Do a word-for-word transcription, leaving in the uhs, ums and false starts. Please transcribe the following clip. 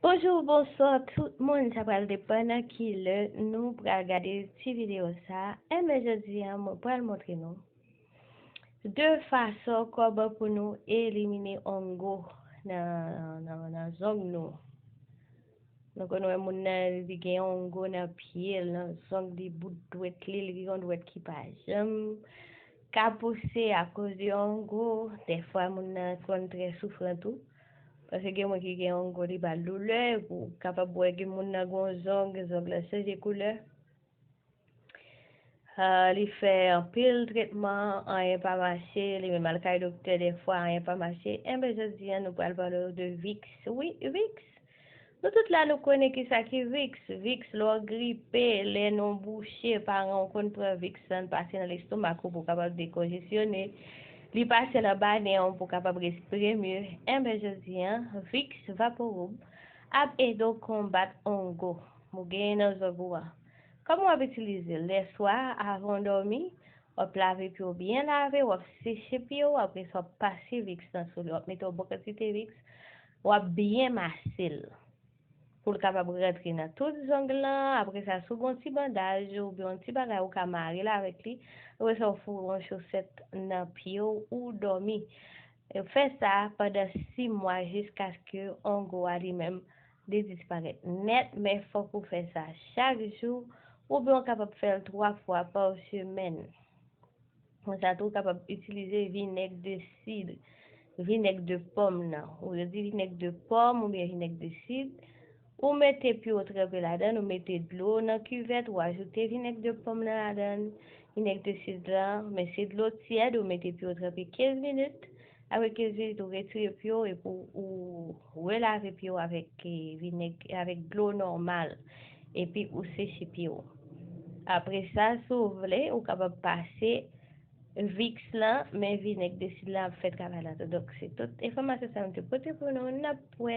Bonjou, bonswa tout moun, sa pral depann nan ki lè nou pral gade ti videyo sa. Enben jodi a mwen pral montre nou de fason kòman pou nou elimine ongo nan, nan, nan zong nou. Nou konn wè moun nan li gen ongo nan pye l, nan zong li, bout dwèt li, li gen yon dwèt ki pa janm ka pouse akoz de ongo. Dèfwa moun nan konn trè soufran tou. Paske gen moun ki gen ongo li ba l doulè, ou kapab wè gen moun nan gen yon zong, zong lan chanje koulè. Ah, li fè anpil tretman, anyen pa mache, li menm al kay doktè dèfwa, anyen pa mache. Enben jodi a nou pral pale de Vicks. Wi, Vicks. Nou tout la nou konnen kisa ki Vicks. Vicks, lè w gripe, lè non bouche, paran w konn pran Vicks lan, pase nan lestomak ou pou kapab dekonjesyone. Li pase nan ba nen w pou kapab respire mye. Enben jodi a, Vicks Vaporub ap ede w konbat ongo ou genyen nan zong ou a. Kòman w ap itilize l? Lèswa, avan w dòmi, w ap lave pye w byen lave, w ap seche pye w, apre sa w ap pase Vicks lan sou li, w ap mete yon bon kantite Vicks, w ap byen mase l pou l kapab rantre nan tout zong lan. Apre sa, si w gen yon ti bandaj oubyen yon ti bagay ou ka mare l avèk li, apre sa w foure yon chosèt nan pye w ou dòmi. Fè sa pandan sis mwa jiskaske ongo a li menm li disparèt nèt, men fòk ou fè sa chak jou, oubyen w kapab fè l twa fwa pa semèn. Konsa tou, ou kapab itilize vinèg de sid, vinèg de pòm nan. Ou di vinèg de pòm oubyen vinèg de sid. Ou mete pye w tranpe ladan l, ou mete dlo nan kivèt, ou ajoute vinèg de pòm nan ladan l, vinèg de sid lan, men se dlo tyèd, ou mete pye w tranpe kenz minit. Apre kenz minit, ou retire pye w epi ou relave pye w avèk, eh, vinèg, avèk dlo nòmal. Epi ou seche pye w. Apre sa, si w vle, ou kapab pase Vicks lan, men vinèg de sid lan ap fè travay la tou. Donk, se tout enfòmasyon sa yo m te pote pou nou. N ap wè